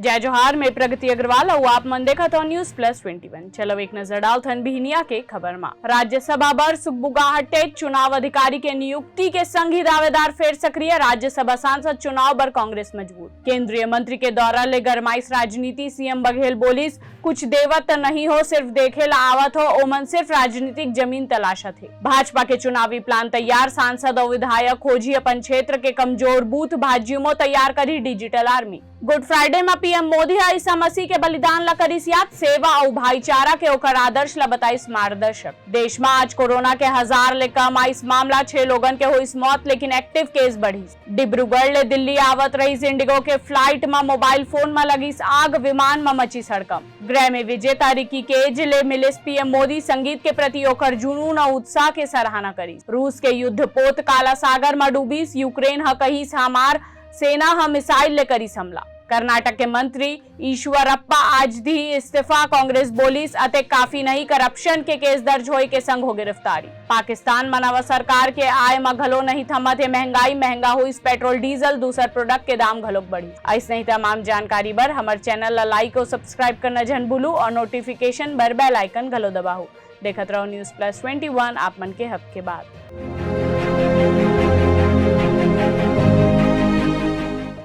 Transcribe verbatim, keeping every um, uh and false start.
जय जोहार, मैं प्रगति अग्रवाल अउ आप मन देखत हो News Plus Twenty One। चलो एक नजर डालथन बिहनिया के खबर मा। राज्यसभा बर सुगबुगाहटे चुनाव अधिकारी के नियुक्ति के संग ही दावेदार फेर सक्रिय, राज्यसभा सांसद चुनाव बर कांग्रेस मजबूर। केंद्रीय मंत्री के दौरा ले गरमाइस राजनीति, सीएम बघेल बोलिस, कुछ देवत त नहीं हो, सिर्फ देखे ला आवत हो, ओमन सिर्फ राजनीतिक जमीन तलाशत हे। भाजपा के चुनावी प्लान तैयार, सांसद अउ विधायक खोजी अपन क्षेत्र के कमजोर बूथ, भाजयुमो तैयार करही डिजिटल आर्मी। गुड फ्राइडे म पीएम मोदी ह ईसा मसीह के बलिदान ला करिस याद, सेवा अउ भाईचारा के ओकर आदर्श ला बताइस मार्गदर्शक। देश म आज कोरोना के हजार ले कम आइस मामला, छह लोगन के होइस मौत, लेकिन एक्टिव केस बढ़िस। डिब्रूगढ़ ले दिल्ली आवत रहिस इंडिगो के फ्लाइट म मोबाइल फोन म लगिस आग, विमान म मचिस हड़कंप। ग्रैमी विजेता रिकी केज ले मिलिस पीएम मोदी, संगीत के प्रति ओकर जुनून अउ उत्साह के सराहना करिस। रूस के युद्ध पोत काला सागर म डूबिस, यूक्रेन ह कहिस हमार सेना ह मिसाइल ले करिस हमला। कर्नाटक के मंत्री ईश्वरप्पा आज दी इस्तीफा, कांग्रेस बोलिस अतेक काफी नहीं, करप्शन के केस दर्ज होए के संग हो गिरफ्तारी। पाकिस्तान म नवा सरकार के आय म घलो नहीं थमत हे महंगाई, महंगा होइस पेट्रोल डीजल, दूसर प्रोडक्ट के दाम घलोक बढ़िस। अइसने ही तमाम जानकारी बर हमर चैनल ला लाइक अउ सब्सक्राइब करना झन भूलू अउ नोटिफिकेशन बर बेल आइकन घलो दबाहू। देखत रहो News Plus Twenty One, आप मन के हक के बात।